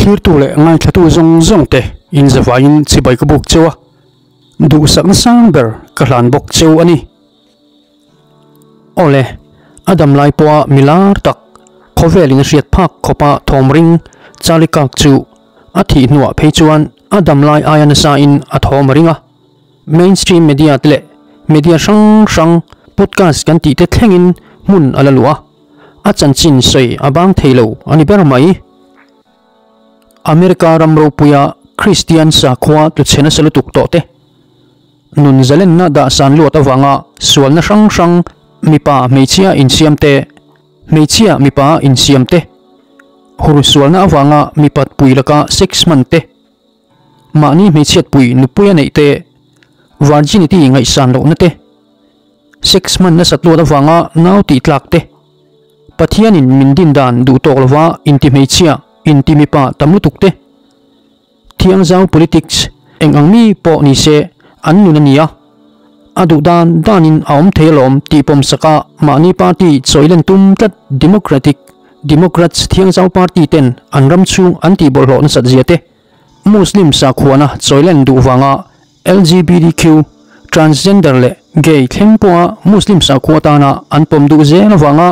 Thlirtu leh ngaithlatu zawng zawng te in zavaiin chibai ka buk cheu a, duhsakna sang ber ka hlan bawk cheu a ni. Awle, a dam lai pawha mi lar tak, khawvelin a hriat phak khawpa thawm ring Charlie Kirk chu a thih hnuah phei chuan a dam lai aia nasain a thawm a ring a. Mainstream media te leh media hrang hrang podcast kan tih te thlengin hmun a la luh a, a chanchin sawi a bang thei lo a ni ber mai. America ram ropuia Kristian sakhua tluchhe nasa lutuk tawh te, nun zalenna dahsan luat avanga sualna hrang hrang mipa hmeichhia insiam te, hmeichhia mipa insiam te, hur sualna avanga mipat pui laka sex hman te, mahni hmeichhiatpui nupui a neih te, virginity ngaihsan lohna te, sex hman nasat luat avanga nau tih tlak te, Pathianin min din dan duh tawk lova inti hmeichhia, inti mipa tam lutuk te, Thiangzau politics eng ang mi pawh ni se an nun a nia, a duh dan danin a awm thei alawm tih pawmsaka mahni party chawilen tum tlat Democratic Democrats Thiangzau party ten an ram chhung an tih bawlhhlawh nasat zia te, Muslim sakhuana chawilen duh vanga LGBTQ, transgender leh gay thleng pawha Muslim sakhua tana an pawm duh zel avanga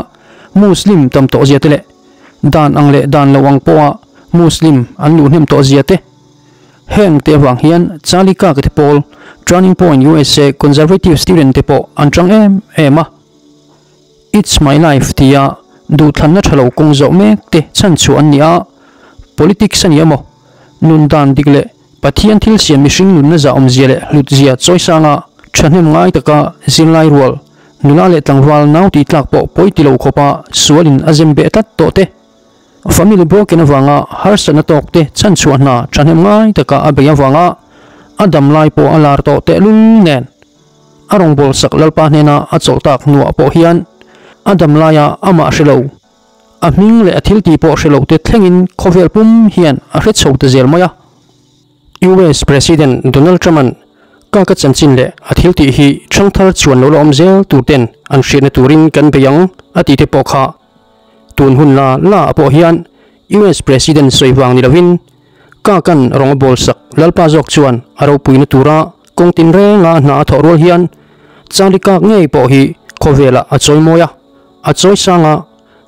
Muslim tam tawh zia te leh dan ang leh dan lo ang pawha Muslim an luh hnem tawh zia te. Heng te avang hian Charlie Kirk te pawl Turning Point usa Conservative student te pawh an tang em em a. It's my life tia duhthlanna tha lo kawng zawh mek te chhan chhuah an ni a, politics a ni emaw, nun dan dik leh Pathian thil siam mihring nunna zah awmzia leh hlutzia chawisanga thahnem ngai taka zirlai rual, nula leh tlangval nau tih tlak pawh pawi ti lo khawpa sualin a zem beh tlat tawh te, family broken avanga harsatna tawk te chhanchhuah hna thahnem ngai taka a bei avanga a dam lai pawh a lar tawh tehlul nen a rawngbawlsak Lalpa hnena a chawlh tak hnuah pawh hian a dam laia amah hre lo. A hming leh a thiltih pawh hre lote thlengin khawvel pum hian a hre chho ta zel mai a. US President Donald Trump-a'n ka ka chanchin leh a thiltih hi ṭhangthar chuan lo la awm zel turten an hriatna turin kan bei ang a tihte pawh kha tun hun la la ah pawh hian US President sawi vang ni lovin ka kan rawng a bawlsak Lalpa zawk chuan a ropuina tura kawng tinrenga hna a thawh rual hian Charlie Kirk ngei pawh hi khawvelah a chawimawi a. A chawi sanga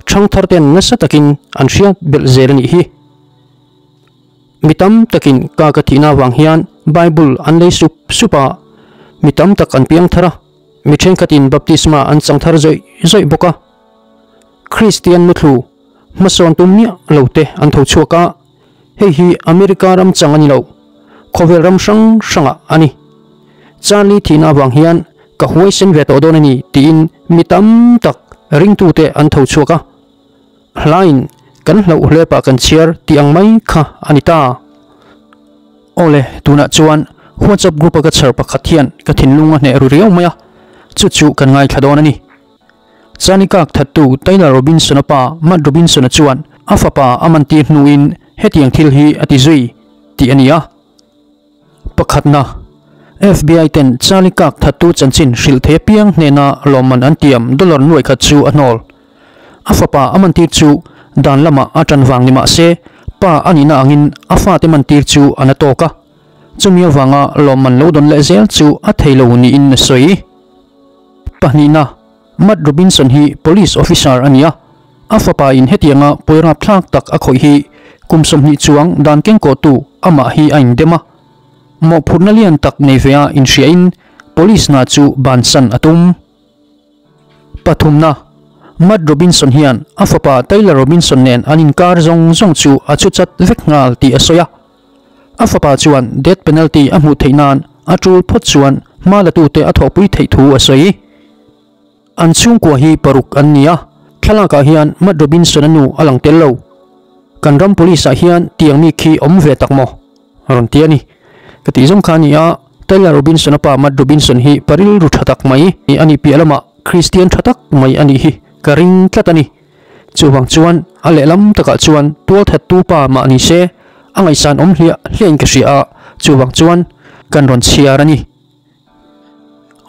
ṭhangthar ten nasa takin an hriat belh zel a nih hi. Mi tam takin ka ka thihna avang hian Bible an lei sup sup a, mi tam tak an piang thar a, mi ṭhenkhatin baptisma an chang thar zawih zawih bawk a. Kristian muthlu hmasawn tum miah lo te an tho chhuak a, hei hi America ram chang a ni lo, khawvel ram hrang hrangah a ni. Charlie thihna avang hian ka huaisen ve tawh dawn a ni tiin mi tam tak ringtute an tho chhuak a, hlain kan hlauh hlepah kan chhiar tih ang mai kha a ni ta. Awle, tunah chuan WhatsApp group-a ka chhar pakhat hian ka thinlung a hneh ru riau mai a, chu chu kan ngaithla dawn a ni. Charlie Kirk thattu Tyler Robinson-a pa Matt Robinson-a chuan a fapa a mantir hnuin hetiang thil hi a ti zui tih a ni a. Pakhatna, FBI ten Charlie Kirk thattu chanchin hrilh thei apiang hnena lawmman an tiam dollar nuai khat chu a hnawl. A fapa a mantir chu dan lamah a tan vang ni mah se, pa a nihna angin a fate mantir chu a na tawk a, chumi avanga lawmman lo dawn leh zel chu a thei lo niin a sawi. Pahnihna, Matt Robinson hi police officer a ni a, a fapa in hetianga pawirap thlak tak a khawih hi kum 20 chuang dan kengkawhtu amah hi a indem a. Mawhphurhna lian tak nei ve a inhriain police hna chu bansan a tum. Pathumna, Matt Robinson hian a fapa Tyler Robinson nen an inkar zawng zawng chu a chu chat vek nghal tih a sawi a. A fapa chuan death penalty a hmuh theih nan a tul phawt chuan hma latute a thawhpui theih thu a sawi. An chhungkua hi paruk an ni a, thlalakah hian Matt Robinson-a nu a lang tel lo. Kan ram police-ah hian tiang mi khi awm ve tak maw? Rawn ti a ni. Ka tih zawng kha a ni a, Tyler Robinson-a pa Matt Robinson hi pa rilru tha tak mai a nih piah lamah Kristian tha tak mai a nih hi ka ring tlat a ni. Chuvang chuan a lehlam takah chuan tualthattu pa mah ni se a ngaihsan awm hliah hliahin ka hria a, chuvang chuan kan rawn chhiar a ni.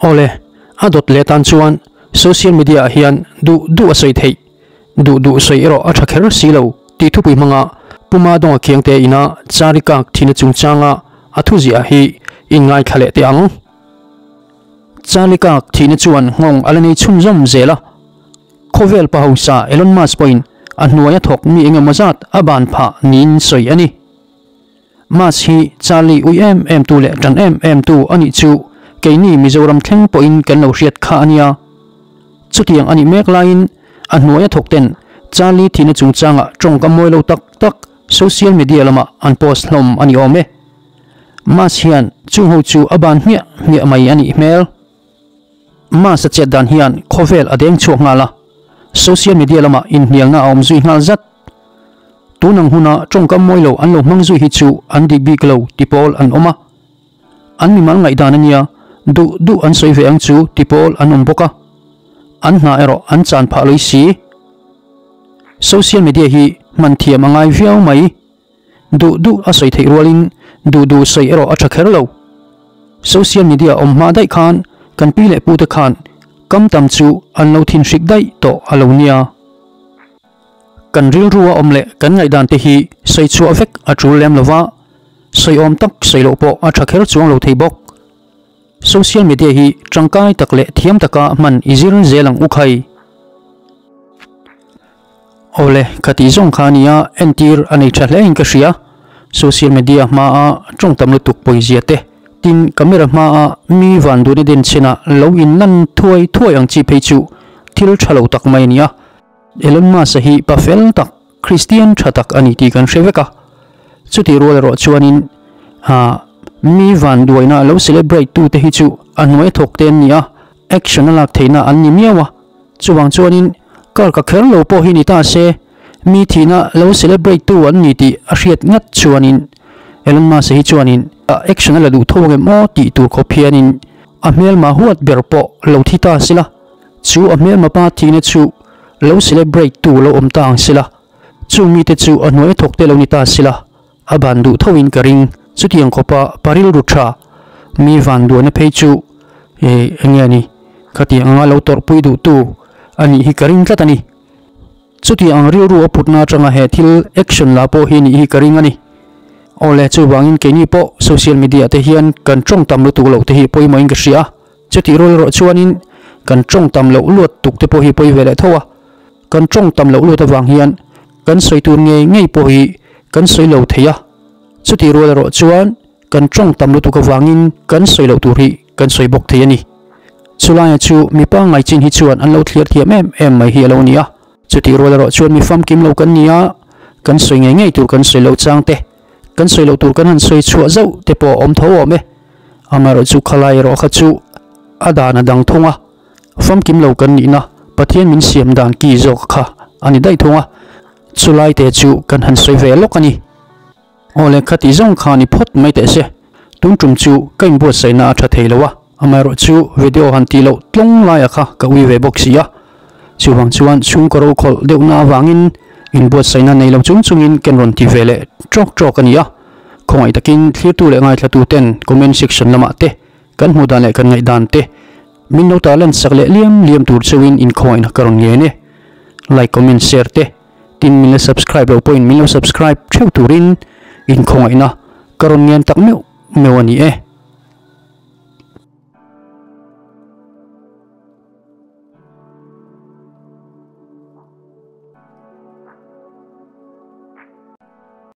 Awle, a dawt leh tan chuan social media ah hian duh duh a sawi theih, duh duh sawi erawh a tha kher si lo tih thupui hmanga Puma Dawnga Khiangte ina Charlie Kirk thihna chungchanga a thuziah hi in ngaithla leh teh ang. Charlie Kirk thihna chuan nghawng a la nei chhunzawm zel a, khawvel pa hausa Elon Musk pawhin a hnuaia thawk mi engemaw zat a ban phah niin sawi a ni. Musk hi Charlie ui em em tu leh tan em em tu a nih chu keini Mizoram thleng pawhin kan lo hriat kha a nia. Chutiang a nih mek laiin a hnuaia thawk ten Charlie thihna chungchangah tawngkam mawi lo tak tak social media lamah an post hlawm a ni awm e. Musk hian chung ho chu a ban hmiah hmiah mai a nih hmel. Musk a chet dan hian khawvel a deng chhuak nghal a, social media lamah inhnialna a awm zui nghal zat. Tun ang huna tawngkam mawi lo an lo hmang zui hi chu an dik bik lo ti pawl an awm a. An mimal ngaihdan a nia, duh duh an sawi ve ang chu ti pawl an awm bawk a. An hna erawh an chan phah lawih si. Social media hi hman thiam a ngai viau mai. Duh duh a sawi theih rualin duh duh sawi erawh a tha kher lo. Social media awm hma daih khan kan pi leh pute khan kam tam chu an lo thinhrik daih tawh a lo nia. Kan rilru a awm leh kan ngaihdan te hi sawi chhuah vek a tul lem lova, sawi awm tak sawi loh pawh a tha kher chuang lo thei bawk. Social media hi tangkai tak leh thiam taka hman i zir zel ang u khai. Awle, ka tih zawng kha ania entir a nei tha hle in ka hria. Social media hmaa tawng tam lutuk pawizia te, tin camera hmaa mi van duhna den chhenah lo inlan thuai thuai ang chi phei chu thil tha lo tak mai a ni a. Elon Musk-a hi pa fel tak, Kristian tha tak a ni tih kan hre vek a. Chutih rual erawh chuanin mi vanduaina lo celebrate tute hi chu a hnuai thawk te an ni a, action a lak theihna an ni miau a. Chuvang chuanin kar ka kher lo pawh hi ni ta se, mi thihna lo celebrate tu an ni tih a hriat ngat chuanin Elon Musk-a hi chuanin action a la duh tho angem aw tih tur khawp hianin a hmelma huat ber pawh lo thi ta sila. Chu a hmelma pa thihna chu lo celebrate tu lo awm ta ang sila, chung mite chu a hnuai thawk te lo ni ta sila, a ban duh tho in ka ring. Chutiang khawpa pa rilru tha mi van duahna phei chu eh enge a ni, khatiang anga lo tawrhpui duh tu a nih hi ka ring tlat a ni. Chutiang ang rilru a putna atanga he thil action la pawh hi nih hi ka ring a ni. Awle, chuvangin keini pawh social media te hian kan tawng tam lutuk loh te hi pawimawhin ka hria a. Chutih rual erawh chuanin kan tawng tam loh luat tuk te pawh hi pawi ve leh tho a. Kan tawng tam loh luat avang hian kan sawi tur ngei ngei pawh hi kan sawi lo thei a. Chutih rual erawh chuan kan tawng tam lutuk avangin kan sawi loh tur hi kan sawi bawk thei a ni. Chulaia chu mipa ngaichin hi chuan an lo thlir thiam em em mai hi a lo ni a. Chutih rual erawh chuan mi famkim lo kan ni a, kan sawi ngei ngei tur kan sawi loh chang te, kan sawi loh tur kan han sawi chhuah zauh te pawh a awm tho awm e. Amaherawh chu khalai erawh kha chu a dan a dang thung a, famkim lo kan nihna Pathian min siam dan ki zawk kha a ni daih thung a, chulai te chu kan han sawi ve lawk a ni. Aw le khati zawng kha ni phawt mai teh se, tun tum chu ka inbuatsaihna a tha thei lo a, amaherawh chu video han tih loh tlawng laia kha ka ui ve bawk si a, chuvang chuan chhungkaw ro khawlh deuhna avangin inbuatsaihna nei lo chung chungin ken rawn ti ve leh tawk tawk a ni a. Khawngaih takin thlirtu leh ngaithlatu ten comment section lamah te kan hmuh dan leh kan ngaih dan te min lo tarlan sak leh liam liam tur chauhin inkhawngaihna ka rawn ngen e. Like, comment, share te tin min la subscribe loh pawhin min lo subscribe theuh turin inkhawngaihna ka rawn ngen tak meuh meuh a ni e.